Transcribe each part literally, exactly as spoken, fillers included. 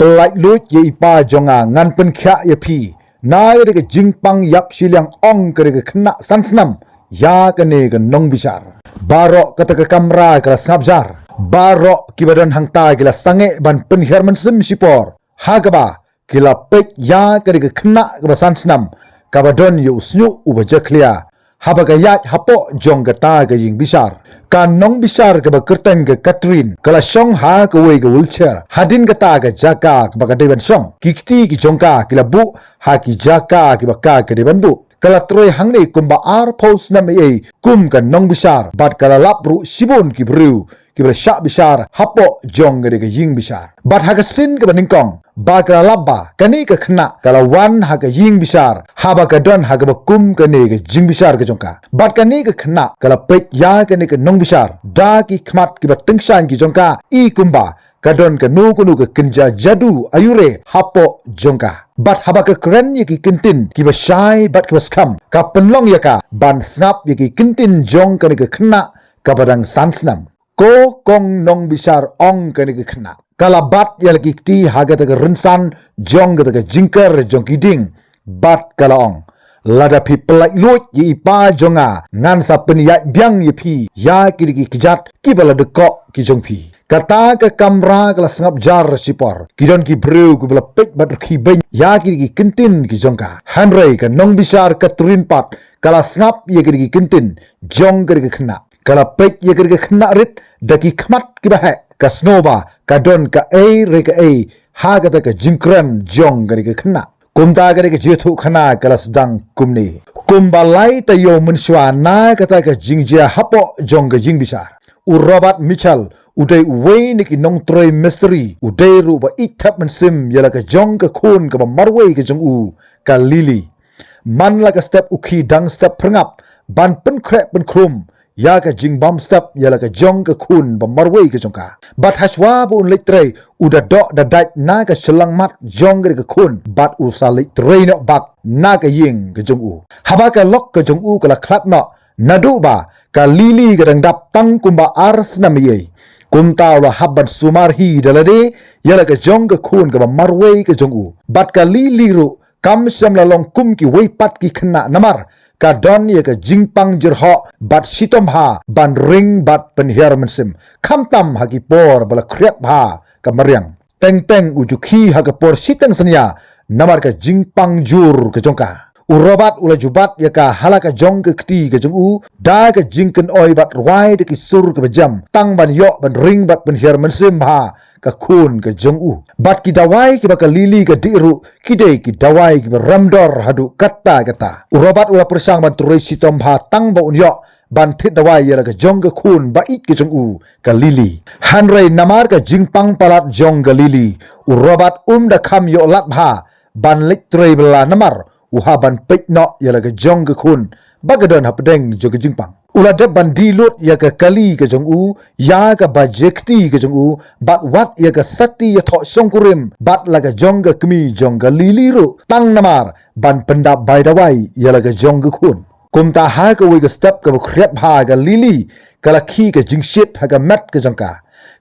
pyllait luid ïa i pa jong nga, ngan pynkhiah ïa phi na ka dei ka jingpang ïap shiliang, ong ka dei ka khynnah san snem ïa kane ka nongbishar. Baroh kata ka kamra ka la sngap jar. Baroh kiba don hangta ki la sangeh ban pynhiar mynsiem shipor, ha kaba ki la peit ïa ka dei ka khynnah kaba san snem, kaba don ïa u shñiuh uba jakhlia, haba ka ïaid hapoh jong kata ka ïing bishar. Ka nongbishar kaba kyrteng ka Catherine ka la shong ha kawei ka wheelchair hadien kata ka jaka kaba ka dei ban shong. Ki kti ki jong ka ki la buh ha ki jaka kiba ka ka dei ban buh. Ka la trei hangne kumba arphew snem ei ei kum ka nongbishar, bad ka la lap ruh shibun ki briew kiba la shah bishar hapoh jong ka dei ka ïing bishar. Bad ha ka sien kaba nyngkong ba ka la lap ba kane ka khynnah ka la wan ha ka ïing bishar, haba ka don ha kaba kum kane ka jingbishar ka jong ka. Bad kane ka khynnah ka la peit ïa kane ka nongbishar da ki khmat kiba tyngshaiñ ki jong ka, i kumba ka don kano kano ka kynja jadu aiure hapoh jong ka. Bad haba ka kren ïa ki kyntien kiba shai bad kiba skhem, ka pynlong ïa ka ban sngap ïa ki kyntien jong kane ka khynnah kaba dang san snem. Ko kong nongbishar, ong kane ka khynnah, ka la bat ïa la ki kti ha kata ka rynsan jong kata ka jingker jong ki dieng, bad ka la ong, lada phi pyllait luid ïa i pa jong nga, ngan sa pynïaid biang ïa phi ïa ki dei ki kjat kiba la dkoh ki jong phi. Kata ka kamra ka la sngap jar shipor. Ki don ki briew kiba la peit bad rkhie beiñ ïa ki dei ki kyntien ki jong ka. Hynrei ka nongbishar Catherine pat ka la sngap ïa ki dei ki kyntien jong ka dei ka khynnah. Ka la peit ïa ka dei ka khynnah rit da ki khmat kiba heh. Ka sngew ba ka don kaei re kaei ha kata ka jingkren jong ka dei ka khynnah. Kumta ka dei ka jingïathuhkhana ka la sdang kumne. Kumba lai taïew mynshuwa na kata ka jingjia hapoh jong ka ïing bishar, u Robert Mitchell u dei uwei na ki nongtrei mistri, u dei ruh ba ïeit thep mynsiem ïa la ka jong ka khun kaba marwei ka jong u, ka Lily. Man la ka step u khie dang step pyrngap ban pynkhreh pynkhrum ïa ka jingbam step ïa la ka jong ka khun ba marwei ka jong ka. Bad hashwa ba un leit trei, u da doh da dait na ka shyllangmat jong ka dei ka khun bad u sa leit trei noh bak na ka ïing ka jong u. Haba ka lok ka jong u ka la khlad noh, naduh ba ka Lily ka dang dap tang kumba ar snem ei ei, kumta u la hap ban sumar hi da lade ïa la ka jong ka khun kaba marwei ka jong u. Bad ka Lily ruh kam shym la long kum kiwei pat ki khynnah namar ka don ïa ka jingpang jyrhoh bad shitom bha ban ring bad pynhiar mynsiem, khamtam ha ki por ba la khriat bha ka mariang. Teng teng u ju khie ha ka por shiteng synñia namar ka jingpang jur ka jong ka. U Robert u la ju bat ïa ka ha la ka jong ka kti ka jong u da ka jingkynoi bad rwai da ki sur kaba jem tang ban ïoh ban ring bad pynhiar mynsiem bha ka khun ka jong u. Bad ki dawai kiba ka Lily ka dih ruh ki dei ki dawai kiba rem dor haduh katta katta. U Robert u la pyrshang ban trei shitom bha tang ba un ïoh ban thied dawai ïa la ka jong ka khun ba ïeit ka jong u, ka Lily. Hynrei namar ka jingpang palat jong ka Lily, u Robert um da kham ïoh lad bha ban leit trei bylla namar u hap ban peit noh ïa la ka jong ka khun ba ka don hapdeng jong ka jingpang. U la dep ban die lut ïa ka kali ka jong u, ïa ka bajekti ka jong u, bad wat ïa ka sati ïathoh shongkurim bad la ka jong ka kmie jong ka Lily ruh tang namar ban pyndap bai dawai ïa la ka jong ka khun. Kumta ha kawei ka step kaba khriat bha, ka Lily ka la khie ka jingshit ha ka met ka jong ka.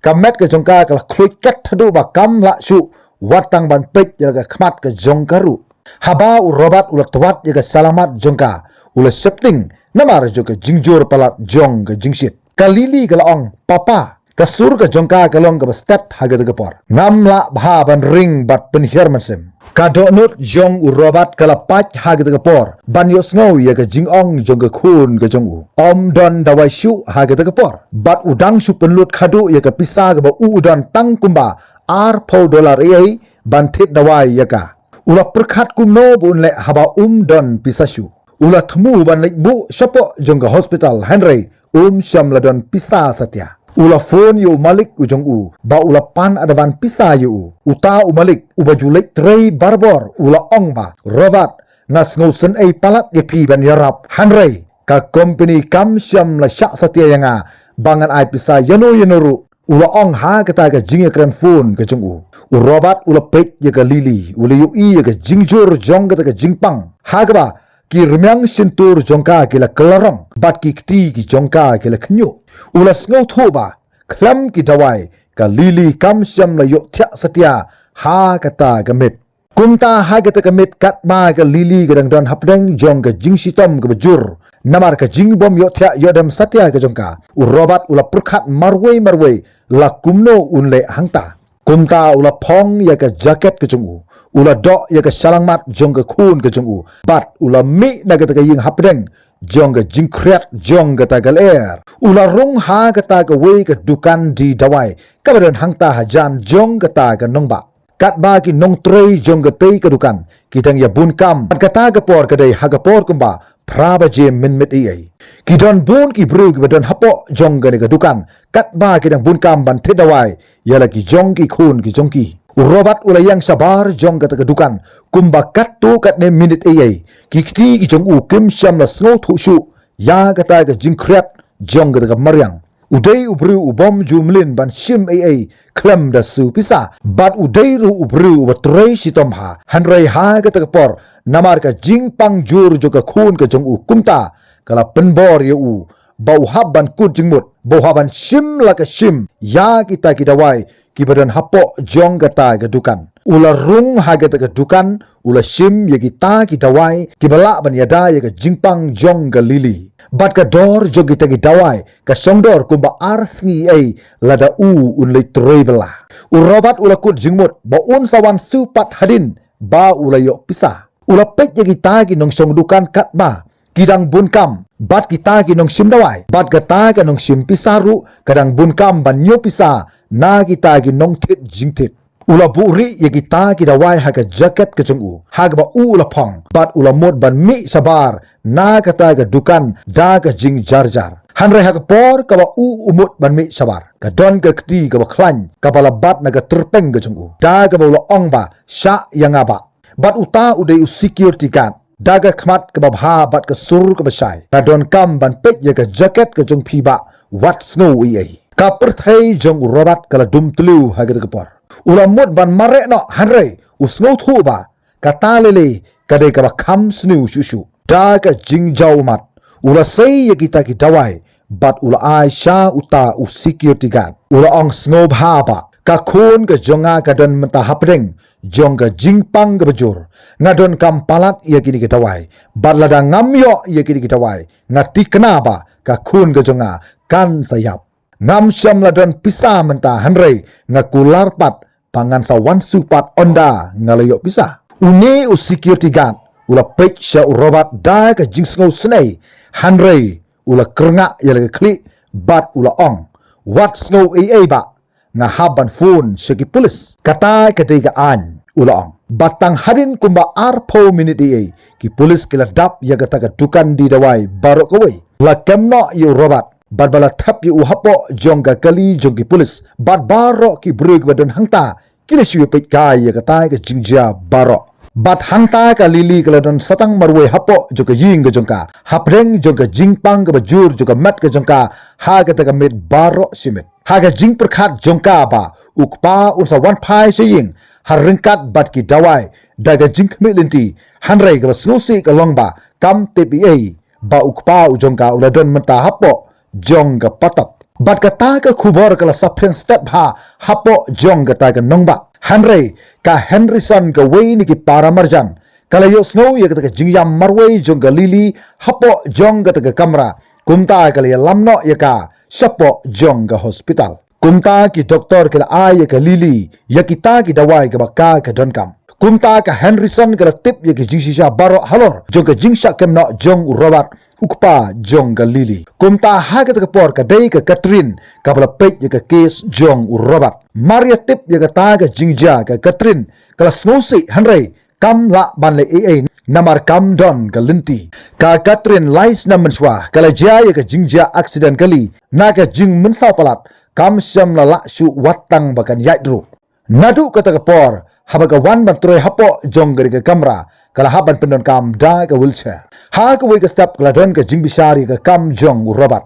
Ka met ka jong ka ka la khluid kat haduh ba kam lah shuh wat tang ban peit ïa la ka khmat ka jong ka ruh. Haba u Robert u la twat ïa ka shyllangmat jong ka, u la sheptieng namar jong ka jingjur palat jong ka jingshit. Ka Lily ka la ong, "Papa, ka sur ka jong ka ka long kaba stet ha kata ka por. Ngam lah bha ban ring bad pynhiar mynsiem." Ka dohnud jong u Robert ka la pait ha kata ka por ban ïohsngew ïa ka jingong jong ka khun ka jong u. Ym don dawai shuh ha kata ka por. Bad u dang shu pynlut khadduh ïa ka pisa kaba u u don tang kumba arphew dollar ei ei ban thied dawai ïa ka. U la pyrkhat kumno ba un leh haba um don pisa shuh. U la thmu ban leit buh shapoh jong ka hospital, hynrei um shym la don pisa satia. U la phone ïa u malik u jong u ba u la pan advance pisa ïa u. Uta u malik uba ju leit trei barabor u la ong ba, "Robert, nga sngewsynei palat ïa phi ban ïarap, hynrei ka company kam shym la shah satia ïa nga ba ngan ai pisa ïano ïano ruh." U la ong ha kata ka jingïakren phone ka jong u. U Robert u la peit ïa ka Lily, u la ïohi ïa ka jingjur jong kata ka jingpang, ha kaba ki rmiang shyntur jong ka ki la klarong bad ki kti ki jong ka ki la khñiuh. U la sngewthuh ba khlem ki dawai, ka Lily kam shym la ïohthiah satia ha kata ka miet. Kumta ha kata ka miet katba ka Lily ka dang don hapdeng jong ka jingshitom kaba jur namar ka jingbym ïohthiah ïohdem satia ka jong ka, u Robert u la pyrkhat marwei marwei la kumno un leh hangta. Kumta u la phong ïa ka jaket ka jong u, u la doh ïa ka shyllangmat jong ka khun ka jong u, bad u la mih na kata ka ïing hapdeng jong ka jingkhriat jong kata ka lyer. U la rung ha kata kawei ka dukan die dawai kaba don hangta hajan jong kata ka nongbah. Katba ki nongtrei jong katei ka dukan ki dang ïa bun kam, bad kata ka por ka dei ha ka por kumba phra baje mynmiet ei ei. Ki don bun ki briew kiba don hapoh jong kane ka dukan katba ki dang bun kam ban thied dawai ïa la ki jong ki khun ki jong ki. U Robert u la ïeng shabar jong kata ka dukan kumba katto katne minit ei ei. Ki kti ki jong u kim shym la sngewthuh shuh ïa kata ka jingkhriat jong kata ka mariang. U dei u briew u bym ju mlien ban shim ei ei khlem da siew pisa, bad u dei ruh u briew uba trei shitom bha. Hynrei ha kata ka por, namar ka jingpang jur jong ka khun ka jong u, kumta ka la pynbor ïa u ba u hap ban kut jingmut, ba u hap ban shim la ka shim ïa kita ki dawai kiba don hapoh jong kata ka dukan. U la rung ha kata ka dukan, u la shim ïa kita ki dawai kiba lah ban ïada ïa ka jingpang jong ka Lily. Bad ka dor jong kita ki dawai ka shong dor kumba ar sngi ei lada u un leit trei bylla. U Robert u la kut jingmut ba un sa wan siew pat hadien ba u la ïoh pisa. U la peit ïa kita ki nongshong dukan katba ki dang bun kam, bad kita ki nongshim dawai, bad kata ka nongshim pisa ruh ka dang bun kam ban ñiew pisa na kita ki nongthied jingthied. U la buhrieh ïa kita ki dawai ha ka jaket ka jong u, ha kaba u la phong, bad u la mut ban mih shabar na kata ka dukan da ka jingjarjar. Hynrei ha ka por kaba u u mut ban mih shabar, ka don ka kti kaba khlaiñ kaba la bat na ka tyrpeng ka jong u, da kaba u la ong ba, "Shah ïa nga bah." Bad uta u dei u security guard. Da ka khmat kaba bha bad ka sur kaba shai, nga donkam ban peit ïa ka jaket ka jong phi bah, wat sngew ei ei. Ka pyrthei jong u Robert ka la dum tliw ha kata ka por. U la mut ban mareh noh, hynrei u sngewthuh ba kata lei lei ka dei kaba kham sniew shuh shuh. Da ka jingjaw ummat, u la sei ïa kita ki dawai bad u la ai sha uta u security guard. U la ong, "Sngewbha bah, ka khun ka jong nga ka don mynta hapdeng jong ka jingpang kaba jur. Nga donkam palat ïa kine ki dawai, bad lada ngam ïoh ïa kine ki dawai, nga thikna ba ka khun ka jong nga kan sa ïap. Ngam shym la don pisa mynta, hynrei nga kular pat ba ngan sa wan siew pat ynda nga la ïoh pisa." Une u security guard u la peit sha u Robert da ka jingsngew snei, hynrei u la kyrngah ïa la ka khlieh bad u la ong, "Wat sngew ei ei bah, nga hap ban phone sha ki pulis. Kata ka dei ka aiñ," u la ong. Bad tang hadien kumba arphew minit ei ei, ki pulis ki la dap ïa kata ka dukan die dawai baroh kawei. La kem noh ïa u Robert, bad ba la thep ïa u hapoh jong ka kali jong ki pulis, bad baroh ki briew kiba don hangta ki la shu ïa peit kai ïa kata ka jingjia baroh. Bad hangta ka Lily ka la don satang marwei hapoh jong ka ïing ka jong ka, hapdeng jong ka jingpang kaba jur jong ka met ka jong ka, ha kata ka miet baroh shi miet. Ha ka jingpyrkhat jong ka ba u kpa un sa wan phai sha ïing ha ryngkat bad ki dawai da ka jingkhmih lynti, hynrei kaba sngewsih ka long ba kam tip ei ei ba u kpa u jong ka u la don mynta hapoh jong ka patap. Bad kata ka khubor ka la saphriang stet bha hapoh jong kata ka nongbah. Hynrei ka Henryson, kawei na ki para marjan, ka la ïohsngew ïa kata ka jingïam marwei jong ka Lily hapoh jong kata ka kamra. Kumta ka la ïalam noh ïa ka shapoh jong ka hospital. Kumta ki doktor ki la ai ïa ka Lily ïa kita ki dawai kaba ka ka donkam. Kumta ka Henryson ka la tip ïa ka jingshisha baroh halor jong ka jingshah kem noh jong u Robert, u kpa jong ka Lily. Kumta ha kata ka por ka dei ka Catherine kaba la peit ïa ka case jong u Robert. Mar ïa tip ïa kata ka jingjia, ka Catherine ka la sngewsih, hynrei kam lah ban leh ei ei namar kam don ka lynti. Ka Catherine lai snem mynshuwa ka la jia ïa ka jingjia accident kali na ka jingmynsaw palat, kam shym la lah shuh wat tang ba kan ïaid ruh. Naduh kata ka por, haba ka wan ban trei hapoh jong ka ri ka kamra, ka la hap ban pyndonkam da ka wheelchair. Ha kawei ka step ka la don ka jingbishar ïa ka kam jong u Robert.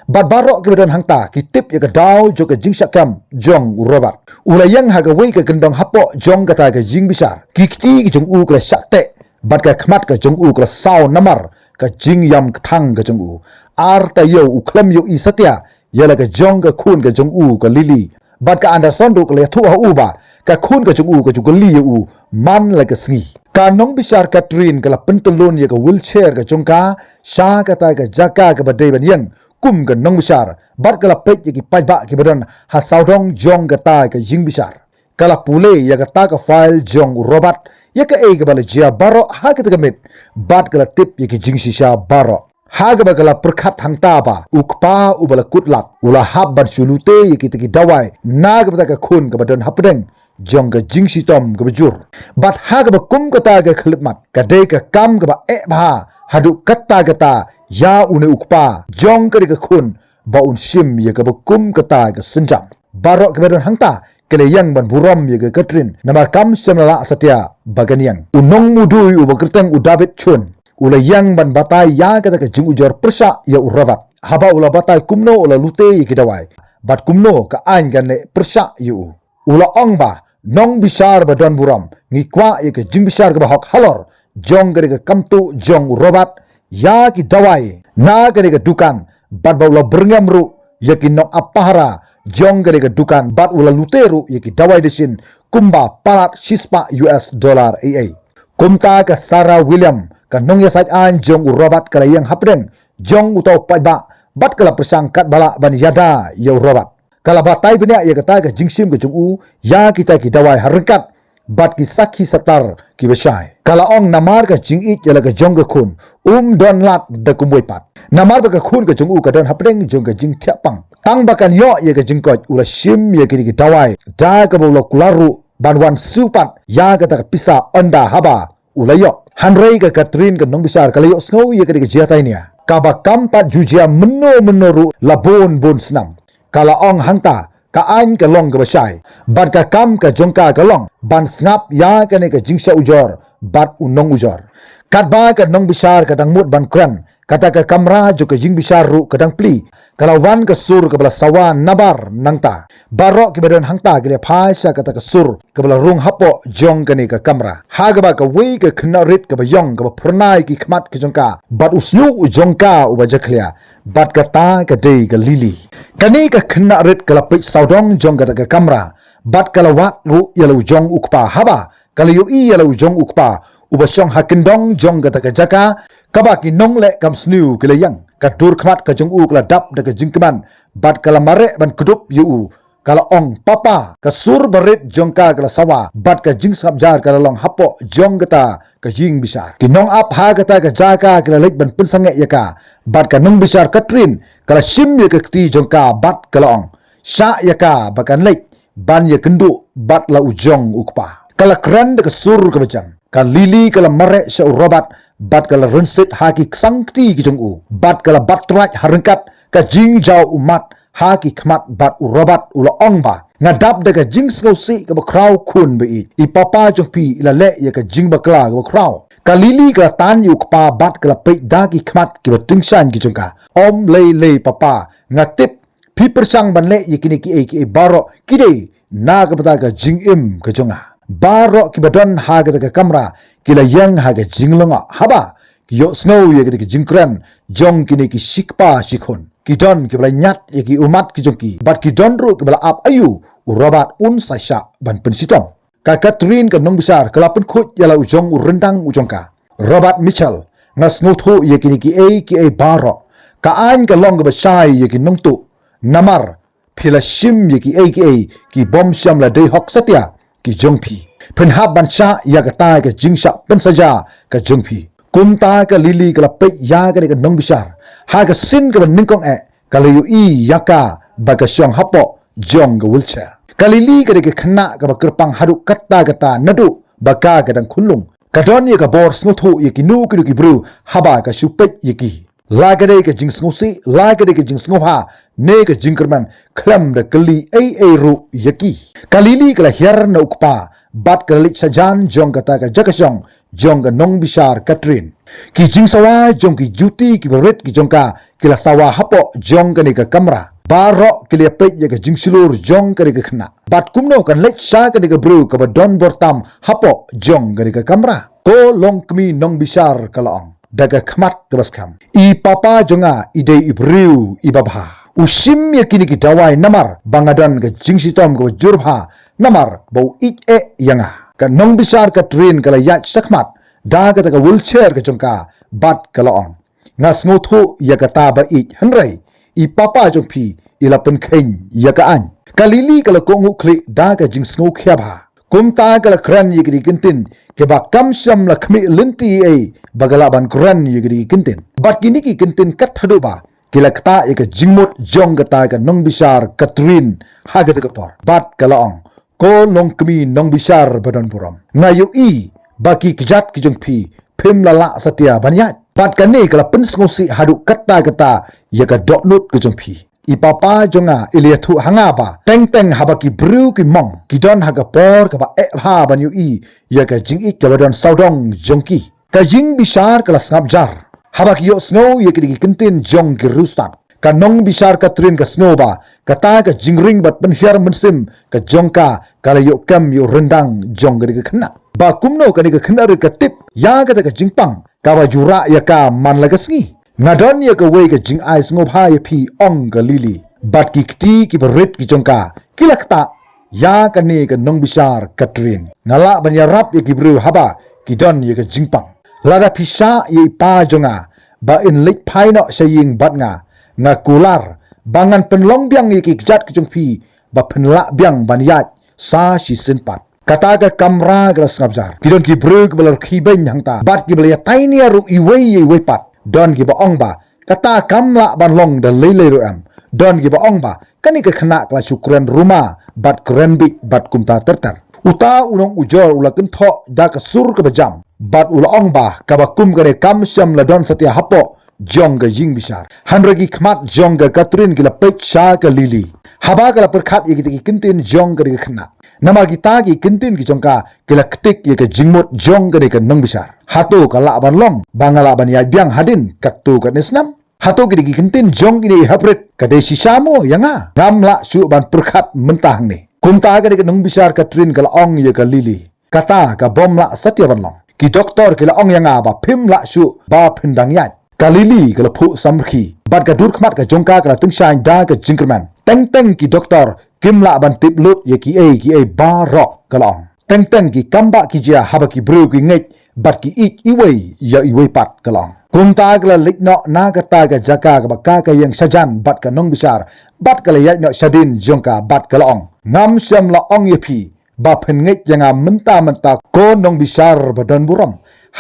Bad baroh kiba don hangta ki tip ïa ka daw jong ka jingshah kem jong u Robert. U la ïeng ha kawei ka kyndong hapoh jong kata ka jingbishar. Ki kti ki jong u ka la shah teh, bad ka khmat ka jong u ka la saw namar ka jingïam kthang ka jong u. Ar taïew u khlem ïohi satia ïa la ka jong ka khun ka jong u ka Lily. Bad ka Anderson ruh ka la ïathuh ha u ba Ka khun ka jong u ka ju kylli ïa u man la ka sngi. Ka nongbishar Catherine ka la pyntyllun ïa ka wheelchair ka jong ka sha kata ka jaka kaba dei ban ïeng kum ka nongbishar bad ka la peit ïa ki paidbah kiba don ha sawdong jong kata ka jingbishar. Ka la pule ïa kata ka file jong u Robert, ïa kaei kaba la jia baroh ha kata ka miet bad ka la tip ïa ki jingshisha baroh. Ha kaba ka la pyrkhat hangta ba u kpa uba la kut lad u la hap ban shu lute ïa kita ki dawai na kaba ta ka khun kaba don hapdeng jong ka jingshitom kaba jur. Bad ha kaba kum kata ka khyllipmat ka dei ka kam kaba eh bha haduh katta katta ïa une u kpa jong ka dei ka khun ba un shim ïa kaba kum kata ka synjam. Baroh kiba don hangta ki la ïeng ban burom ïa ka Catherine namar kam shym la lah satia ba kan ïeng. U nongmudui uba kyrteng u David Chun u la ïeng ban batai ïa kata ka jingujor pyrshah ïa u Robert. Haba u la batai kumno u la lute ïa ki dawai bad kumno ka aiñ kan leh pyrshah ïa u. U la ong ba nongbishar ba don burom, ngi kwah ïa ka jingbishar kaba hok halor jong ka dei ka kamtuh jong u Robert ïa ki dawai na ka dei ka dukan bad ba u la byrngem ruh ïa ki nongap pahara jong ka dei ka dukan bad u la lute ruh ïa ki dawai dashin kumba palat shispah U S dollar ei ei. Kumta ka Sarah William ka nongïasaid aiñ jong u Robert ka la ïeng hapdeng jong uta u paidbah bad ka la pyrshang katba lah ban ïada ïa u Robert. Ka la batai bniah ïa kata ka jingshim ka jong u ïa kita ki dawai ha ryngkat bad ki sakhi satar kiba shai. Ka la ong namar ka jingïeit ïa la ka jong ka khun um don lad da kumwei pat. Namar ba ka khun ka jong u ka don hapdeng jong ka jingthiah pang. Tang ba kan ïoh ïa ka jingkoit u la shim ïa kine ki dawai da kaba u la kular ruh ban wan siew pat ïa kata ka pisa ynda haba u la ïoh. Hynrei ka Catherine ka nongbishar ka la ïohsngew ïa kata ka jingïatainia kaba kam pat ju jia mynno mynno ruh la bun bun snam. Ka la ong hangta ka aiñ ka long kaba shai bad ka kam ka jong ka ka long ban sngap ïa kane ka jingshah ujor bad u nongujor. Katba ka nongbishar ka dang mut ban kren kata ka kamra jong ka jingbishar ruh ka dang plie. Ka la wan ka sur kaba la sawa nabar nangta. Baroh kiba don hangta ki la phai sha kata ka sur kaba la rung hapoh jong kane ka kamra ha kaba kawei ka khynnah rit kaba ïong kaba phyrnai ki khmat ki jong ka bad u shñiuh u jong ka uba jakhlia bad kata ka dei ka Lily. Kane ka khynnah rit ka la peit sawdong jong kata ka kamra bad ka la wad ruh ïa la u jong u kpa haba ka la ïohi ïa la u jong u kpa uba shong ha kyndong jong kata ka jaka kaba ki nongleh kam sniew ki la ïeng. Ka dur khmat ka jong u ka la dap da ka jingkmen bad ka la mareh ban kdup ïa u. Ka la ong, "Papa." Ka sur barit jong ka ka la sawa bad ka jingsngap jar ka la long hapoh jong kata ka jingbishar. Ki nongap ha kata ka jaka ki la leit ban pynsangeh ïa ka bad ka nongbishar Catherine ka la shim ïa ka kti jong ka bad ka la ong, "Shah ïa ka ba kan leit ban ïakynduh bad la u jong u kpa." Ka la kren da ka sur kaba jem. Ka Lily ka la mareh sha u Robert bad ka la rynsied ha ki ksang kti ki jong u bad ka la bat trai ha ryngkat ka jingjaw ummat ha ki khmat bad u Robert u la ong ba, "Nga dap da ka jingsngewsih kaba khraw khun ba ïeit. I papa jong phi i la leh ïa ka jingbakla kaba khraw." Ka Lily ka la tan ïa u kpa bad ka la peit da ki khmat kiba tyngshaiñ ki jong ka. "Ym lei lei papa, nga tip phi pyrshang ban leh ïa kine kiei kiei baroh ki dei na ka bynta ka jingim ka jong nga." Baroh kiba don ha kata ka kamra ki la ïeng ha ka jinglyngngoh haba ki ïohsngew ïa kata ka jingkren jong kine ki shi kpa shi khun. Ki don kiba la ñiad ïa ki ummat ki jong ki bad ki don ruh kiba la ap aïu u Robert un sa shah ban pynshitom. Ka Catherine ka nongbishar ka la pynkhuid ïa la u jong u ryndang u jong ka, Robert Mitchell. "Nga sngewthuh ïa kine kiei kiei baroh. Ka aiñ ka long kaba shai ïa ki nongtuh. Namar phi la shim ïa kiei kiei ki bym shym la dei hok satia ki jong phi. Phin hap ban shah ïa kata ka jingshah pynsaja ka jong phi." Kumta ka Lily ka la peit ïa kane ka nongbishar ha ka sien kaba nyngkong eh ka la ïohi ïa ka ba ka shong hapoh jong ka wheelchair. Ka Lily ka dei ka khynnah kaba kyrpang haduh katta katta naduh ba ka ka dang khunlung. Ka don ïa ka bor sngewthuh ïa kino kino ki briew haba ka shu peit ïa ki. La ka dei ka jingsngewsih, la ka dei ka jingsngewbha ne ka jingkyrmen khlem da kylli ei ei ruh ïa ki. Ka Lily ka la hiar na u kpa bad ka la leit shajan jong kata ka jaka shong jong ka nongbishar Catherine. Ki jingsawa jong ki juti kiba rit ki jong ka ki la sawa hapoh jong kane ka kamra. Baroh ki la peit ïa ka jingshlur jong kane ka khynnah. "Bad kumno kan leit sha kane ka briew kaba don bor tam hapoh jong kane ka kamra?" Ko longkmie nongbishar ka la ong da ka khmat kaba skhem, "I papa jong nga i dei i briew iba bha. U shim ïa kine ki dawai namar ba nga don ka jingshitom kaba jur bha, namar ba u ïeit eh ïa nga. Ka nongbishar Catherine ka la ïaid shakhmat da kata ka wheelchair ka jong ka bad ka la ong, nga sngewthuh ïa kata ba ïeit, hynrei i papa jong phi i la pynkheiñ ïa ka aiñ. Ka Lily ka la kohnguh khlieh da ka jingsngewkhia bha. Kumta ka la kren ïa ki dei ki kyntien kiba kam shym la khmih lynti ei ba ka lah ban kren ïa ki dei ki kyntien. Bad kine ki kyntien kat haduh ba ki la ktah ïa ka jingmut jong kata ka nongbishar Catherine ha kata ka por. Bad ka la ong, ko long kmie nongbishar ba don burom, nga ïohi ba ki kjat ki jong phi phim la lah satia ban ïaid. Bad kane ka la pynsngewsih haduh katta katta ïa ka dohnud ka jong phi. I papa jong nga i la ïathuh ha nga ba teng teng haba ki briew ki mong ki don ha ka por kaba eh bha ban ïohi ïa ka jingïeit kaba don sawdong jong ki. Ka ïing bishar ka la sngap jar haba ki ïohsngew ïa ki dei ki kyntien jong ki riewstad. Ka nongbishar Catherine ka sngew ba kata ka jingring bad pynhiar mynsiem ka jong ka ka la ïoh kem ïoh ryndang jong ka dei ka khynnah. Ba kumno kane ka khynnah rit ka tip ïa kata ka jingpang kaba ju rah ïa ka man la ka sngi. Nga don ïa kawei ka jingai sngewbha ïa phi, ong ka Lily. Bad ki kti kiba rit ki jong ka ki la ktah ïa kane ka nongbishar Catherine. Nga lah ban ïarap ïa ki briew haba ki don ïa ka jingpang. Lada phi shah ïa i pa jong nga ba in leit phai noh sha ïing bad nga, nga kular ba ngan pynlong biang ïa ki kjat ki jong phi ba phin lah biang ban ïaid sa shisien pat. Kata ka kamra ka la sngap jar. Ki don ki briew kiba la rkhie beiñ hangta bad kiba la ïatai nia ruh iwei ïa iwei pat. Don kiba ong ba kata kam lah ban long da lei lei ruh em. Don kiba ong ba kane ka khynnah ka la shu kren ruma bad kren bit bad kumta ter ter. Uta u nongujor u la kynthoh da ka sur kaba jam bad u la ong ba kaba kum kane kam shym la don satia hapoh jong ka ïing bishar. Hynrei ki khmat jong ka Catherine ki la peit sha ka Lily haba ka la pyrkhat ïa kita ki kyntien jong ka dei ka khynnah. Namar kita ki kyntien ki jong ka ki la ktik ïa ka jingmut jong ka dei ka nongbishar. Hato ka lah ban long ba nga lah ban ïaid biang hadien katto katne snem? Hato ki dei ki kyntien jong kine ki haprit ka dei shisha mo ïa nga? Ngam lah shuh ban pyrkhat mynta hangne. Kumta ka dei ka nongbishar Catherine ka la ong ïa ka Lily, kata ka bym lah satia ban long. Ki doktor ki la ong ïa nga ba phim lah shuh ba phin dang ïaid. Ka Lily ka la phuh samrkhie bad ka dur khmat ka jong ka ka la tyngshaiñ da ka jingkyrmen. Teng teng ki doktor kim lah ban tip lut ïa kiei kiei baroh, ka la ong. Teng teng ki kam ba ki jia haba ki briew ki ngeit bad ki ïeit iwei ïa iwei pat, ka la ong. Kumta ka la leit noh na kata ka jaka kaba ka ka ïeng shajan bad ka nongbishar bad ka la ïaid noh shadien jong ka bad ka la ong, ngam shym la ong ïa phi ba phin ngeit ïa nga mynta mynta ko nongbishar ba don burom.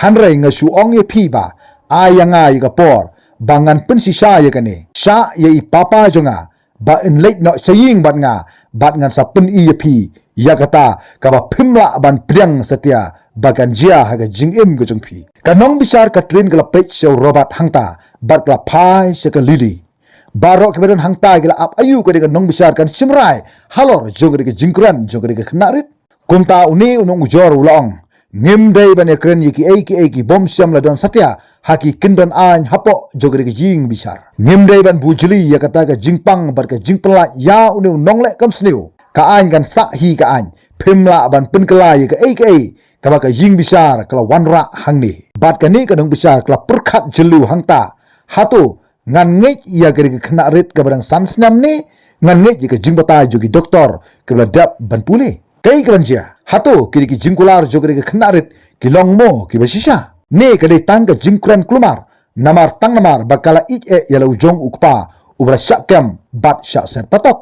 Hynrei nga shu ong ïa phi ba ai ïa nga ïa ka por ba ngan pynshisha ïa kane. Shah ïa i papa jong nga ba in leit noh sha ïing bad nga bad ngan sa pyni ïa phi ïa kata kaba phim lah ban pdiang satia ba kan jia ha ka jingim ka jong phi. Ka nongbishar Catherine ka la peit sha u Robert hangta bad ka la phai sha ka Lily. Baroh kiba don hangta ki la ap aïu ka dei ka nongbishar kan shim rai halor jong ka dei ka jingkren jong ka dei ka khynnah rit. Kumta une u nongujor u la ong, ngim dei ban ïakren ïa kiei kiei ki bym shym la don satia ha ki kyndon aiñ hapoh jong ka dei ka ïing bishar. Ngim dei ban bujli ïa kata ka jingpang bad ka jingpynlait ïa une u nongleh kam sniew. Ka aiñ kan sah hi ka aiñ, phim lah ban pynkylla ïa kaei kaei kaba ka ïing bishar ka la wanrah hangne. Bad kane ka nongbishar ka la pyrkhat jylliew hangta, hato ngan ngeit ïa ka dei ka khynnah rit kaba dang san snem ne ngan ngeit ïa ka jingbatai jong ki doktor kiba la dep ban pule? Kaei kaban jia? Hato ki dei ki jingkular jong ka dei ka khynnah rit ki long mo kiba shisha? Ne ka dei tang ka jingkren kulmar namar tang namar ba ka la ïeit eh ïa la u jong u kpa uba la shah kem bad shah set patok?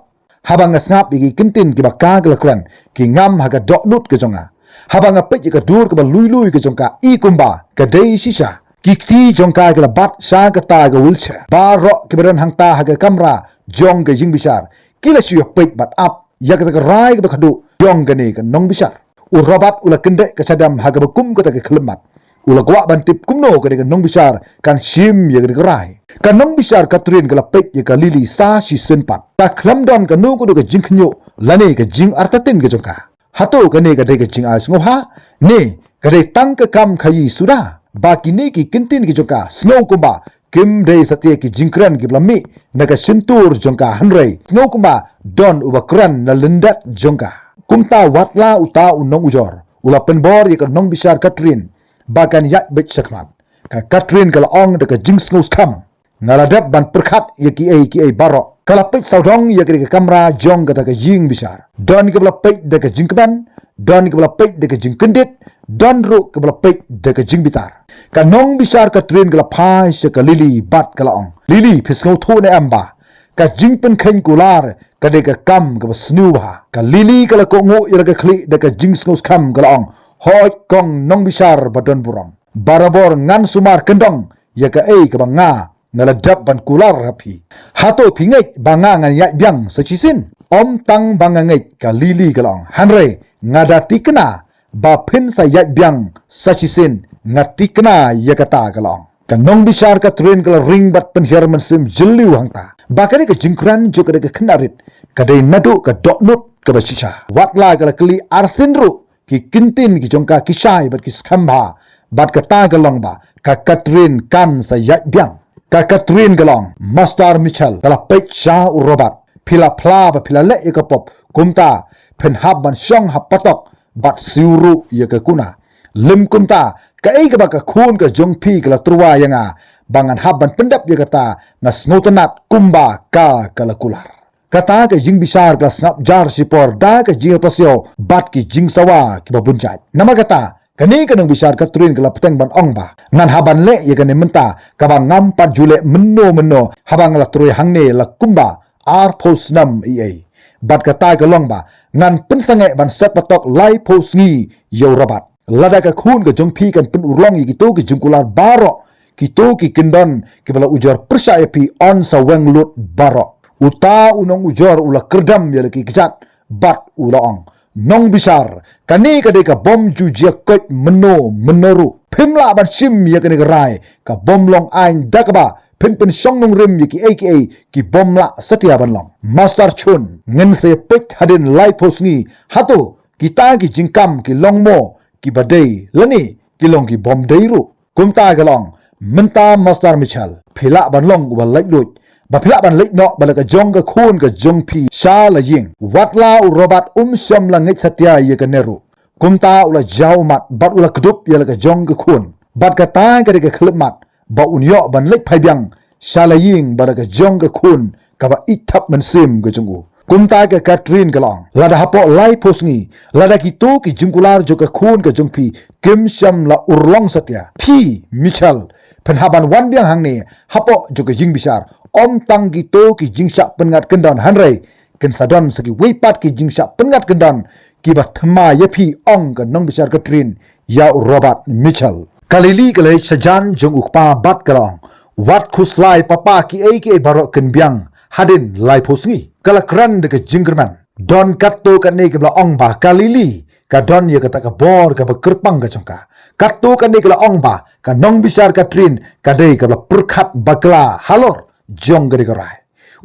Haba nga sngap ïa ki kyntien kiba ka ka la kren ki ngam ha ka dohnud ka jong nga. Haba nga peit ïa ka dur kaba lui lui ka jong ka i kumba ka dei shisha. Ki kti jong ka ki la bat sha kata ka wheelchair. Baroh kiba don hangta ha ka kamra jong ka ïing bishar ki la shu ïa peit bad ap ïa kata ka rai kaba khadduh jong kane ka nongbishar. U Robert u la kyndit ka shadem ha kaba kum kata ka khyllipmat. U la kwah ban tip kumno ka dei ka nongbishar kan shim ïa kata ka rai. Ka nongbishar Catherine ka la peit ïa ka Lily sa shisien pat. Ka khlem don kano kano ka jingkhynñiuh lane ka jingartatien ka jong ka. Hato kane ka dei ka jingai sngewbha ne ka dei tang ka kam khaïi suda? Ba kine ki kyntien ki jong ka sngew kumba kim dei satia ki jingkren kiba la mih na ka shyntur jong ka, hynrei sngew kumba don uba kren na lyndet jong ka. Kumta watla uta u nongujor u la pynbor ïa ka nongbishar Catherine ba kan ïaid beit shakhmat. Ka Catherine ka la ong da ka jingsngewskhem, Nga la dep ban pyrkhat ïa kiei kiei baroh. Ka la peit sawdong ïa ka dei ka kamra jong kata ka ïing bishar. Don kiba la peit da ka jingkmen, don kiba la peit da ka jingkyndit, don ruh kiba la peit da ka jingbitar. Ka nongbishar Catherine ka la phai sha ka Lily bad ka la ong, Lily, phi sngewthuh ne em ba ka jingpynkheiñ kular ka dei ka kam kaba sniew bha. Ka Lily ka la kohnguh ïa la ka khlieh da ka jingsngewskhem ka la ong, hooid kong nongbishar ba don burom. Barabor ngan sumar kyndong ïa kaei kaba nga nga la dep ban kular ha phi. Hato phi ngeit ba nga ngan ïaid biang sa shisien? Ym tang ba nga ngeit, ka Lily ka la ong, hynrei nga da tikna ba phin sa ïaid biang sa shisien, nga tikna ïa kata, ka la ong. Ka nongbishar Catherine ka la ring bad pynhiar mynsiem jylliew hangta ba ka dei ka jingkren jong ka dei ka khynnah rit ka dei naduh ka dohnud kaba shisha. Wat la ka la kylli arsien ruh, ki ktien ki jong ka ki shai bad ki skhem bha. Bad kata ka long ba ka Catherine kan sa ïaid biang. Ka Catherine ka la ong, Master Mitchell, ka la peit sha u Robert, phi la phla ba phi la leh ïa ka pop, kumta phin hap ban shong ha patok bad siew ruh ïa ka kuna. Lym kumta, kaei kaba ka khun ka jong phi ka la tyrwa ïa nga ba ngan hap ban pyndep ïa kata, nga sngewtynnat kumba ka ka la kular. Kata ka ïing bishar ka la sngap jar shipor da ka jingpasiaw bad ki jingsawa kiba bun jait. Namar kata, kane ka nongbishar Catherine ka la bteng ban ong ba, ngan hap ban leh ïa kane mynta, kaba ngam pat ju leh mynno mynno haba nga la troi hangne la kumba arphew snem eiei. Bad kata ka long ba ngan pynsangeh ban set patok laiphew sngi ïa u Robert. Lada ka khun ka jong phi kan pynurlong ïa kito ki jingkular baroh, kito ki kyndon kiba la ujor pyrshah ïa phi, yn sa weng lut baroh. Uta u nongujor u la kyrdem ïa la ki kjat bad u la ong, nongbishar, kane ka dei ka bym ju jia koit mynno mynno ruh. Phim lah ban shim ïa kane ka rai, ka bym long aiñ da kaba phin pynshong nongrim ïa kiei kiei ki bym lah satia ban long. Master Chun, ngin sa ïa peit hadien laiphew sngi, hato kita ki jingkam ki long mo kiba dei lane ki long ki bym dei ruh. Kumta ka la ong, mynta Master Mitchell, phi lah ban long uba leit luid, ba phi lah ban leit noh bad la ka jong ka khun ka jong phi sha la ïing. Wat la u Robert um shym la ngeit satia ïa kane ruh. Kumta u la jaw ummat bad u la kdup ïa la ka jong ka khun. Bad kata ka dei ka khyllipmat ba un ïoh ban leit phai biang sha la ïing bad la ka jong ka khun kaba ïeit thap mynsiem ka jong u. Kumta ka Catherine ka la ong, lada hapoh laiphew sngi, lada kito ki jingkular jong ka khun ka jong phi kim shym la urlong satia, phi Mitchell, phin hap ban wan biang hangne hapoh jong ka ïing bishar. Ym tang kito ki jingshah pynngat kyndon, hynrei kin sa don sa kiwei pat ki jingshah pynngat kyndon kiba thymmai ïa phi, ong ka nongbishar Catherine ïa u Robert Mitchell. Ka Lily ka la leit sha jan jong u kpa bad ka la ong, wat khuslai papa, kiei kiei baroh kin biang hadien laiphew sngi. Ka la kren da ka jingkyrmen. Don katto katne kiba la ong ba ka Lily ka don ïa kata ka bor kaba kyrpang ka jong ka. Katto katne ka la ong ba ka nongbishar Catherine ka dei kaba la pyrkhat bakla halor jong ka dei ka rai.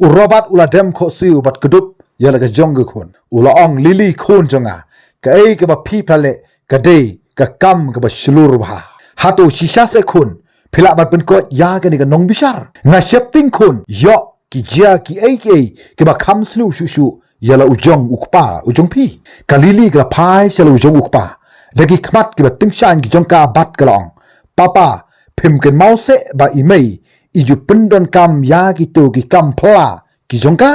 U Robert u la dem khohsiew bad kdup ïa la ka jong ka khun. U la ong, Lily khun jong nga, kaei kaba phi pha leh ka dei ka kam kaba shlur bha. Hato shisha seh khun phi lah ban pynkoit ïa kane ka nongbishar? Nga sheptieng khun, ïoh ki jia kiei kiei kiba kham sniew shuh shuh ïa la u jong u kpa u jong phi. Ka Lily ka la phai sha la u jong u kpa da ki khmat kiba tyngshaiñ ki jong ka bad ka la ong, papa, phim kynmaw seh ba i mei i ju pyndonkam ïa kito ki kam phylla ki jong ka?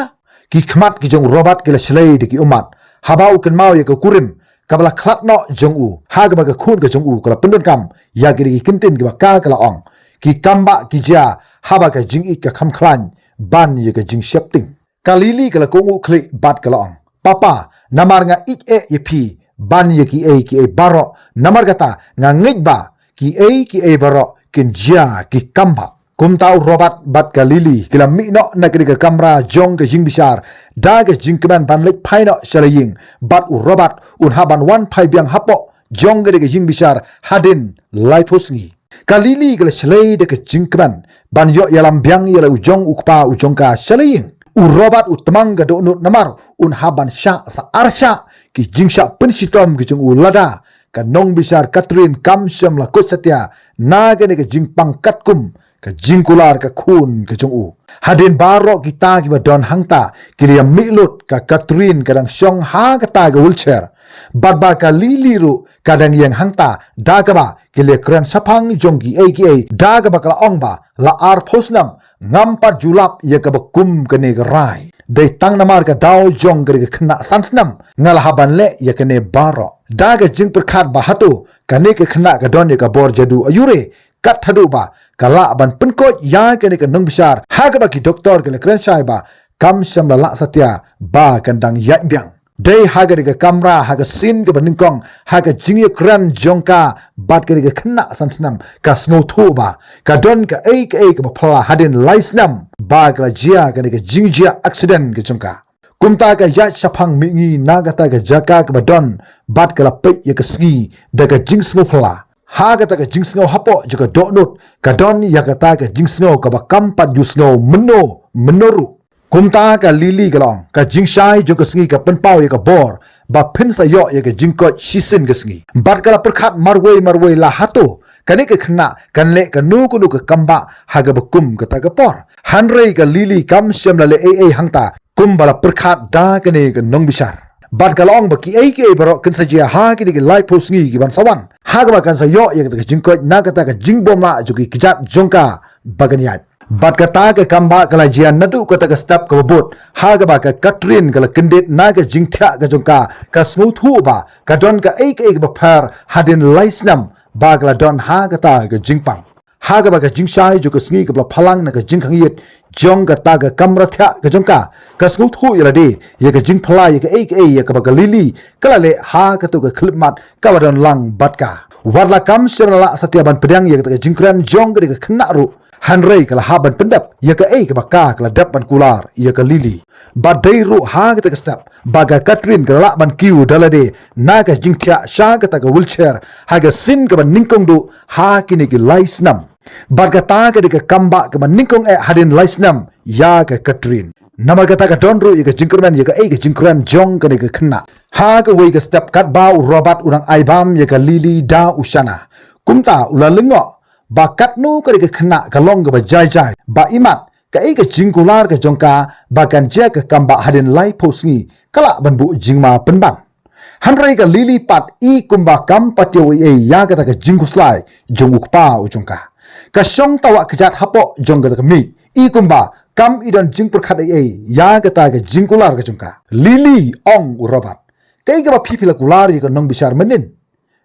Ki khmat ki jong u Robert ki la shlei da ki ummat haba u kynmaw ïa ka kurim kaba la khlad noh jong u ha kaba ka khun ka jong u ka la pyndonkam ïa ki da ki kyntien kiba ka ka la ong, ki kam ba ki jia haba ka jingïeit ka kham khlaiñ ban ïa ka jingsheptieng. Ka Lily ka la kohnguh khlieh bad ka la ong, papa, namar nga ïeit eh ïa phi ban ïa kiei kiei baroh, namar kata nga ngeit ba kiei kiei baroh kin jia ki kam ba. Kumta u Robert bad ka Lily ki la mih noh na kane ka kamra jong ka ïing bishar da ka jingkmen ban leit phai noh sha la ïing, bad u Robert un hap ban wan phai biang hapoh jong kane ka ïing bishar hadien laiphew sngi. Ka Lily ka la shlei da ka jingkmen ban ïoh ïalam biang ïa la u jong u kpa u jong ka sha la ïing. U Robert u tmang ka dohnud namar un hap ban shah sa ar shah ki jingshah pynshitom ki jong u lada ka nongbishar Catherine kam shym la koit satia na kane ka jingpang katkum ka jingkular ka khun ka jong u. Hadien baroh kita kiba don hangta ki la ïa mih lut, ka Catherine ka dang shong ha kata ka wheelchair. Bad ba ka Lily ruh ka dang ïeng hangta da kaba ki la kren shaphang jong kiei kiei da kaba ka la ong ba la arphew snem Ngam pat ju lap ïa kaba kum kane ka rai. Dei tang namar ka daw jong kane ka khynnah san snem nga la hap ban leh ïa kane baroh. Da ka jingpyrkhat ba hato kane ka khynnah ka don ïa ka bor jadu aiu re, kat haduh ba ka lah ban pynkoit ïa kane ka nongbishar ha kaba ki doktor ki la kren shai ba kam shym la lah satia ba kan dang ïaid biang. Dei ha kane ka kamra, ha ka sien kaba nyngkong, ha ka jingïakren jong ka bad kane ka khynnah san snem, ka sngewthuh ba ka don kaei kaei kaba phylla hadien lai snem ba ka la jia kane ka jingjia accident ka jong ka. Kumta ka ïaid shaphang mihngi na kata ka jaka kaba don bad ka la peit ïa ka sngi da ka jingsngewphylla. Ha kata ka jingsngew hapoh jong ka dohnud ka don ïa kata ka jingsngew kaba kam pat ju sngew mynno mynno ruh. Kumta ka Lily ka la ong, ka jingshai jong ka sngi ka pynpaw ïa ka bor ba phin sa ïoh ïa ka jingkoit shisien ka sngi. Bad ka la pyrkhat marwei marwei la hato kane ka khynnah kan leh kano kano ka kambah ha kaba kum kata ka por. Hynrei ka Lily kam shym la leh ei ei hangta kumba la pyrkhat da kane ka nongbishar. Bad ka la ong ba kiei kiei baroh kin sa jia ha kine ki laiphew sngi ki ban sa wan, ha kaba kan sa ïoh ïa kata ka jingkoit na kata ka jingbymlah jong ki kjat jong ka ba kan ïaid. Bad kata ka kambah ka la jia naduh kata ka step kaba bud ha kaba ka Catherine ka la kyndit na ka jingthiah ka jong ka, ka sngewthuh ba ka don kaei kaei kaba pher hadien lai snem ba ka la don ha kata ka jingpang. Ha kaba ka jingshai jong ka sngi kaba la phalang na ka jingkhang ïit jong kata ka kamra thiah ka jong ka, ka sngewthuh ïa lade ïa ka jingphylla ïa kaei kaei ïa kaba ka Lily ka la leh ha kato ka khyllipmat kaba don lang bad ka. Wat la kam shym la lah satia ban pdiang ïa kata ka jingkren jong kane ka khynnah ruh, hynrei ka la hap ban pyndep ïa kaei kaba ka ka la dep ban kular ïa ka Lily. Bad dei ruh ha kata ka step ba ka Catherine ka la lah ban kiew da lade na ka jingthiah sha kata ka wheelchair ha ka sien kaba nyngkong duh ha kine ki lai snem. Bad kata ka dei ka kambah kaba nyngkong eh hadien lai snem ïa ka Catherine. Namar kata ka don ruh ïa ka jingkyrmen ïa kaei ka jingkren jong kane ka khynnah. Ha kawei ka step katba u Robert u dang ai bam ïa ka Lily da u shana, kumta u la lyngngoh ba katno ka dei ka khynnah ka long kaba jai jai ba imat kaei ka jingkular ka jong ka ba kan jia ka kambah hadien laiphew sngi ka lah ban buh jingma pynban. Hynrei ka Lily pat i kumba kam pat ïoh ei ei ïa kata ka jingkhuslai jong u kpa u jong ka. Ka shong tawah kjat hapoh jong kata ka miej, i kumba kam i don jingpyrkhat ei ei ïa kata ka jingkular ka jong ka. Lily, ong u Robert, kaei kaba phi phi la kular ïa ka nongbishar mynnin?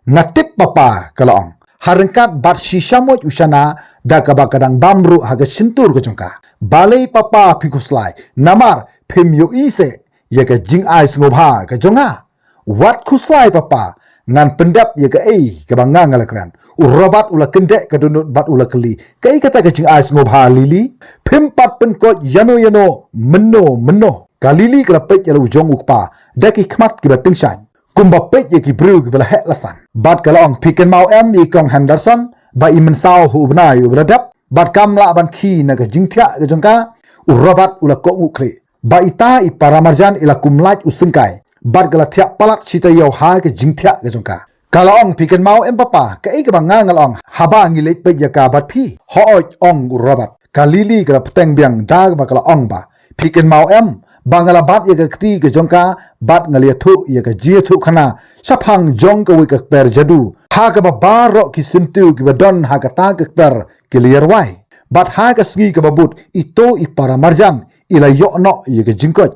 Nga tip papa, ka la ong, ha ryngkat bad shi shamoit u shana da kaba ka dang bam ruh ha ka shyntur ka jong ka. Balei papa phi khuslai, namar phim ïohi seh ïa ka jingai sngewbha ka jong nga? Wat khuslai papa, ngan pyndep ïa kaei kaba nga nga la kren. U Robert u la kyndeh ka dohnud bad u la kylli, kaei kata ka jingai sngewbha, Lily? Phim pat pynkoit ïano ïano mynno mynno. Ka Lily ka la peit ïa la u jong u kpa da ki khmat kiba tyngshaiñ, kumba peit ïa ki briew kiba la heh la san. Bad ka la ong, phi kynmaw em ïa i kong Henderson ba i mynsaw ha u bnai uba la dep? Bad kam lah ban khie na ka jingthiah ka jong ka. U Robert u la kohnguh khlieh. Ba ita i paramarjan i la kum lait u syngkai bad ka la thiah palat shi taïew ha ka jingthiah ka jong ka. Ka la ong, phi kynmaw em papa kaei kaba nga nga la ong haba ngi leit peit ïa ka bad phi? Hooid, ong u Robert. Ka Lily ka la bteng biang da kaba ka la ong ba, phi kynmaw em ba nga la bat ïa ka kti ka jong ka bad nga la ïathuh ïa ka jingïathuhkhana shaphang jong kawei ka kper jadu ha kaba baroh ki syntiew kiba don ha kata ka kper ki la ïarwai. Bad ha ka sngi kaba bud ito i paramarjan i la ïoh noh ïa ka jingkoit.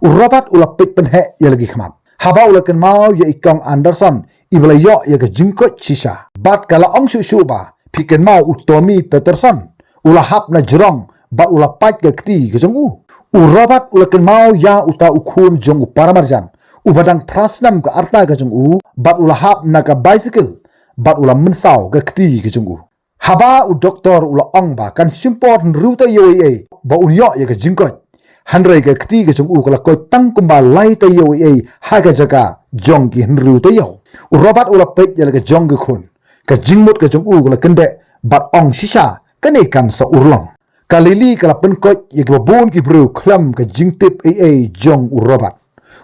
U Robert u la peit pynheh ïa la ki khmat haba u la kynmaw ïa i kong Anderson iba la ïoh ïa ka jingkoit shisha. Bad ka la ong shuh shuh ba, phi kynmaw u Tommy Peterson? U la hap na jrong bad u la pait ka kti ka jong u. U Robert u la kynmaw ïa uta u khun jong u paramarjan uba dang phra snem ka rta ka jong u bad u la hap na ka bicycle bad u la mynsaw ka kti ka jong u. Haba u doktor u la ong ba kan shim por hynriew taïew ei ei ba un ïoh ïa ka jingkoit, hynrei ka kti ka jong u ka la koit tang kumba lai taïew ei ei ha ka jaka jong ki hynriew taïew. U Robert u la peit ïa la ka jong ka khun. Ka jingmut ka jong u ka la kyndeh bad ong, shisha kane kan sa urlong. Ka Lily ka la pynkoit ïa kiba bun ki briew khlem ka jingtip ei ei jong u Robert.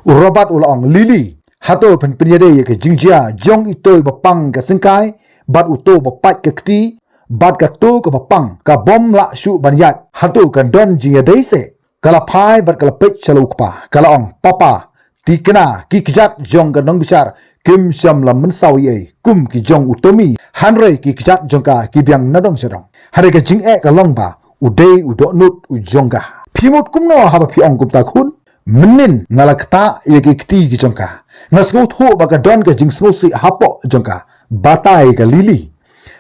U Robert u la ong, Lily, hato phin pynïadei ïa ka jingjia jong ito iba pang ka syngkai bad uto ba pait ka kti, bad kato kaba pang ka bym lah shuh ban ïaid, hato kan don jingïadei seh? Ka la phai bad ka la peit sha la u kpa, ka la ong, papa, thikna ki kjat jong ka nongbishar kim shym la mynsaw ei ei kum ki jong u Tommy, hynrei ki kjat jong ka ki biang nadong shadong. Hynrei ka jingeh ka long ba u dei u dohnud u jong ka. Phi mut kumno haba phi ong kumta khun? Mynnin nga la ktah ïa ki kti ki jong ka. Nga sngewthuh ba ka don ka jingsngewsih hapoh jong ka. Batai ka Lily.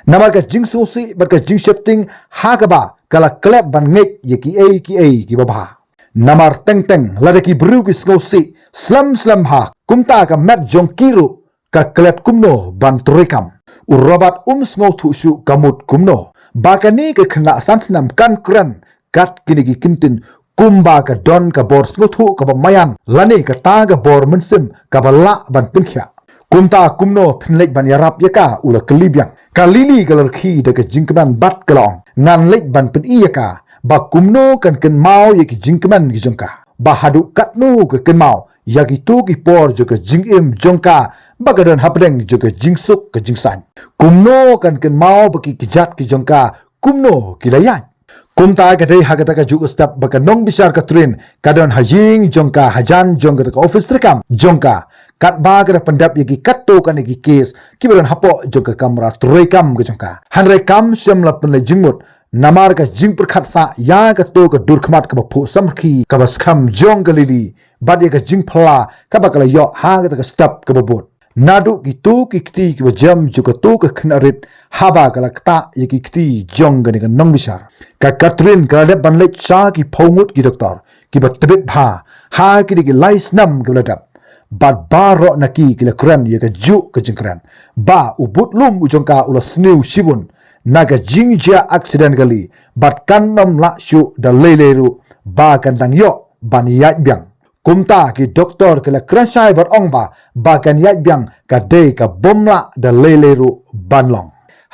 Namar ka jingsngewsih bad ka jingsheptieng ha kaba ka la klet ban ngeit ïa kiei kiei kiba bha. Namar teng teng lada ki briew ki sngewsih slem slem ha kumta ka met jong ki ruh ka klet kumno ban trei kam. U Robert um sngewthuh shuh ka mut kumno ba kane ka khynnah san snem kan kren kat kine ki kyntien kumba ka don ka bor sngewthuh kaba maïan lane kata ka bor mynsiem kaba lah ban pynkhiah. Kumta kumno phin leit ban ïarap ïa ka, u la kylli biang. Ka Lily ka la rkhie da ka jingkmen bad ka la ong, ngan leit ban pyni ïa ka ba kumno kan kynmaw ïa ki jingkmen ki jong ka. Ba haduh katno ka kynmaw ïa kito ki por jong ka jingim jong ka ba ka don hapdeng jong ka jingsuk ka jingsaiñ. Kumno kan kynmaw ba ki kjat ki jong ka kumno ki la ïaid. Kumta ka dei ha kata ka juh ka step ba ka nongbishar Catherine ka don ha ïing jong ka, hajan jong kata ka office treikam jong ka. Katba ka da pyndep ïa ki katto katne ki case kiba don hapoh jong ka kamra treikam ka jong ka. Hynrei kam shym la pynleit jingmut namar ka jingpyrkhat sah ïa kato ka dur khmat kaba phuh samrkhie kaba skhem jong ka Lily bad ïa ka jingphylla kaba ka la ïoh ha kata ka step kaba bud. Naduh kito ki kti kiba jem jong kato ka khynnah rit haba ka la ktah ïa ki kti jong kane ka nongbishar. Ka Catherine ka la dep ban leit sha ki phew ngut ki doktor kiba tbit bha ha kine ki lai snem kiba la dep. Bad baroh na ki ki la kren ïa ka juh ka jingkren ba u budlum u jong ka u la sniew shibun na ka jingjia accident kali bad kan ym lah shuh da lei lei ruh ba kan dang ïoh ban ïaid biang. Kumta ki doktor ki la kren shai bad ong ba ba kan ïaid biang ka dei ka bym lah da lei lei ruh ban long.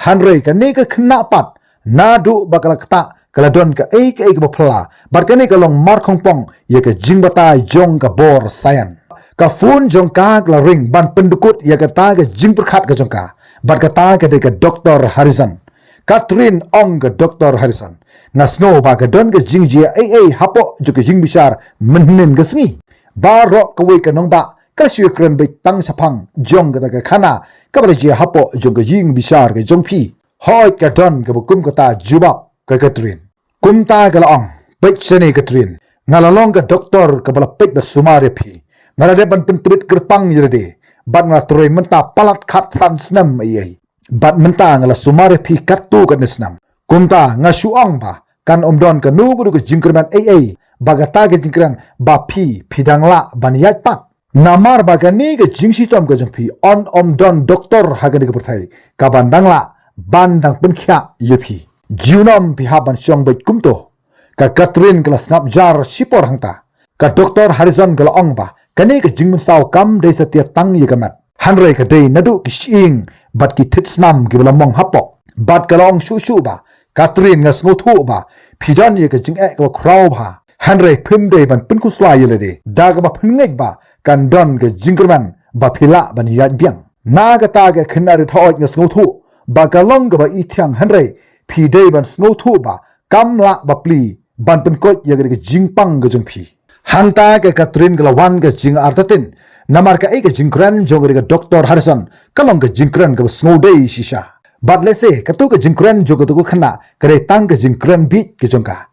Hynrei kane ka khynnah pat naduh ba ka la ktah ka la don kaei kaei kaba phylla bad kane ka long markhongpong ïa ka jingbatai jong ka bor saian. Ka phone jong ka ka la ring ban pyndukut ïa kata ka jingpyrkhat ka jong ka bad kata ka dei ka Doktor Harrison. Catherine ong ka Doktor Harrison, nga sngew ba ka don ka jingjia ei ei hapoh jong ka jingbishar mynhynnin ka sngi. Baroh kawei ka nongbah ka la shu ïakren beit tang shaphang jong kata ka khana kaba la jia hapoh jong ka jingbishar ka jong phi. Hooid ka don kaba kum kata, jubab ka Catherine. Kumta ka la ong, peit shane Catherine, nga la long ka doktor kaba la peit bad sumar ïa phi. Nga la dep ban pyntbit kyrpang ïa lade bad nga la trei mynta palat khatsan snem ei ei. Bad mynta nga la sumar ïa phi katto katne snem. Kumta nga shu ong ba kan ym don kano kano ka jingkyrmen ei ei ba kata ka jingkren ba phi phi dang lah ban ïaid pat. Namar ba kane ka jingshitom ka jong phi, yn ym don doktor ha kane ka pyrthei kaban dang lah ban dang pynkhiah ïa phi. Junom phi hap ban shong beit kumto. Ka Catherine ka la sngap jar shipor hangta. Ka Doktor Harrison ka la ong ba kane ka jingmynsaw kam dei satia tang ïa ka met, hynrei ka dei naduh ki shyieng bad ki thied snam kiba la mong hapoh. Bad ka la ong shuh shuh ba, Catherine, nga sngewthuh ba phi don ïa ka jingeh kaba khraw bha, hynrei phim dei ban pynkhuslai ïa lade da kaba phin ngeit ba kan don ka jingkyrmen ba phi lah ban ïaid biang. Na kata ka khynnah rit, hooid nga sngewthuh ba ka long kaba ithiang, hynrei phi dei ban sngewthuh ba kam lah ba pli ban pynkoit ïa ka jingpang ka jong phi. Hangta ka Catherine ka la wan ka jingartatien namar kaei ka jingkren jong ka Doktor Harrison ka long ka jingkren kaba sngewdei shisha. Bad lehse kato ka jingkren jong kato ka khynnah ka dei tang ka jingkren bieit ka jong ka.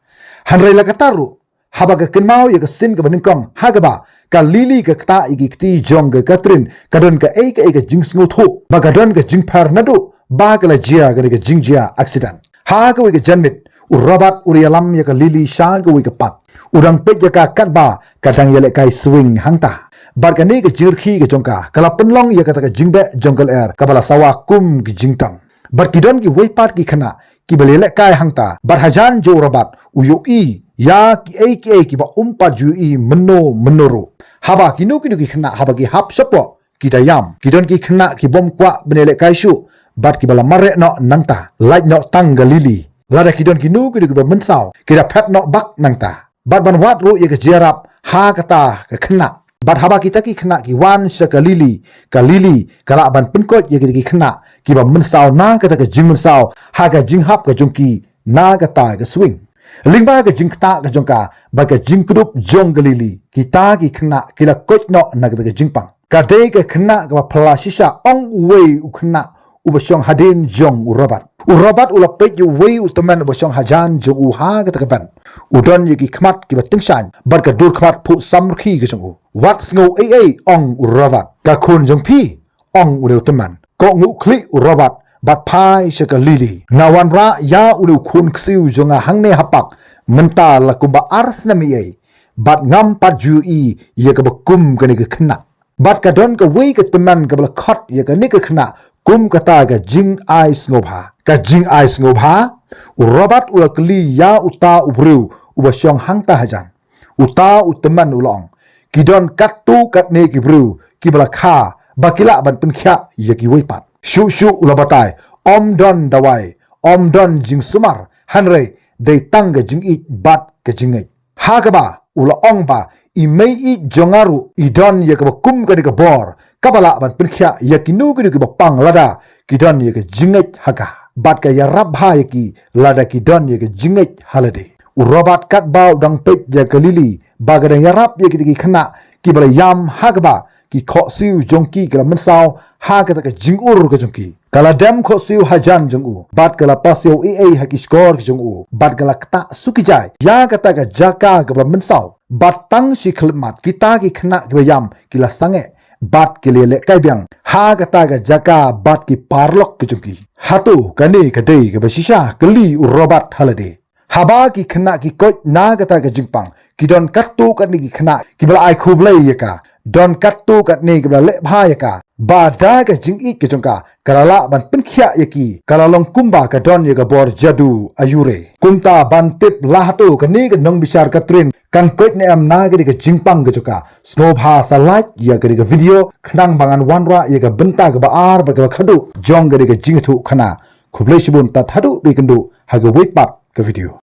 Hynrei la katta ruh, haba ka kynmaw ïa ka sien kaba nyngkong ha kaba ka Lily ka ktah ïa ki kti jong ka Catherine, ka don kaei kaei ka jingsngewthuh ba ka don ka jingpher naduh ba ka la jia kane ka jingjia accident. Ha kawei ka janmiet u Robert u la ïalam ïa ka Lily sha kawei ka park. U dang peit ïa ka katba ka dang ïalehkai swing hangta. Bad kane ka jingrkhie ka jong ka ka la pynlong ïa kata ka jingbeh jong ka lyer kaba la sawa kum ki jingtang. Bad ki don kiwei pat ki khynnah kiba la ïalehkai hangta bad hajan jong u Robert u ïohi ïa kiei kiei kiba um pat ju ïohi mynno mynno ruh. Haba kino kino ki khynnah haba ki hap shapoh ki da ïam. Ki don ki khynnah ki bym kwah ban ïalehkai shuh bad kiba la mareh noh nangta, lait noh tang ka Lily. Lada ki don kino kino kiba mynsaw ki da phet noh bak nangta. Bad ban wad ruh ïa ka jingïarap ha kata ka khynnah. Bad haba kita ki khynnah ki wan sha ka Lily, ka Lily ka lah ban pynkoit ïa kita ki khynnah kiba mynsaw na kata ka jingmynsaw ha ka jinghap ka jong ki na kata ka swing. Lyngba ka jingktah ka jong ka bad ka jingkdup jong ka Lily, kita ki khynnah ki la koit noh na kata ka jingpang. Ka dei ka khynnah kaba phylla shisha, ong uwei u khynnah uba shong hadien jong u Robert. U Robert u la peit ïa uwei u tymmen uba shong hajan jong u ha kata ka bynta. U don ïa ki khmat kiba tyngshaiñ bad ka dur khmat phuh samrkhie ka jong u. Wat sngew ei ei, ong u Robert. Ka khun jong phi, ong une u tymmen. Kohnguh khlieh u Robert bad phai sha ka Lily. Nga wanrah ïa une u khun ksiew jong nga hangne ha park mynta la kumba ar snem ei ei, bad ngam pat ju ïohi ïa kaba kum kane ka khynnah. Bad ka don kawei ka tymmen kaba la khot ïa kane ka khynnah kum kata ka jingai sngewbha. Ka jingai sngewbha? U Robert u la kylli ïa uta u briew uba shong hangta hajan. Uta u tymmen u la ong, ki don katto katne ki briew kiba la kha ba ki lah ban pynkhiah ïa kiwei pat. Shuh shuh u la batai, ym don dawai, ym don jingsumar, hynrei dei tang ka jingïeit bad ka jingngeit. Ha kaba u la ong ba i meiieid jong nga ruh i don ïa kaba kum kane ka bor kaba lah ban pynkhiah ïa kino kino kiba pang lada ki don ïa ka jingngeit ha ka. Bad ka ïarap bha ïa ki lada ki don ïa ka jingngeit ha lade. U Robert katba u dang peit ïa ka Lily ba ka dang ïarap ïa kita ki khynnah kiba la ïam ha kaba ki khohsiew jong ki ka la mynsaw ha kata ka jingur ka jong ki. Ka la dem khohsiew hajan jong u bad ka la pasiaw ei ei ha ki shkor ki jong u bad ka la ktah suki jai ïa kata ka jaka kaba la mynsaw. Bad tang shi khyllipmat kita ki khynnah kiba ïam ki la sangeh bad ki la lehkai biang ha kata ka jaka bad ki paralok ki jong ki. Hato kane ka dei kaba shisha, kylli u Robert ha lade. Haba ki khynnah ki koit na kata ka jingpang, ki don katto katne ki khynnah kiba la ai khublei ïa ka. Don katto katne kiba la leh bha ïa ka. Ba da ka jingïeit ka jong ka ka la lah ban pynkhiah ïa ki, ka la long kumba ka don ïa ka bor jadu aiu re. Kumta ban tip la hato kane ka nongbishar Catherine kan koit ne em na kane ka jingpang ka jong ka, sngewbha sa like ïa kane ka video khnang ba ngan wanrah ïa ka bynta kaba ar bad kaba khadduh jong kane ka jingïathuhkhana. Khublei shibun, tad haduh ba ïakynduh ha kawei pat ka video.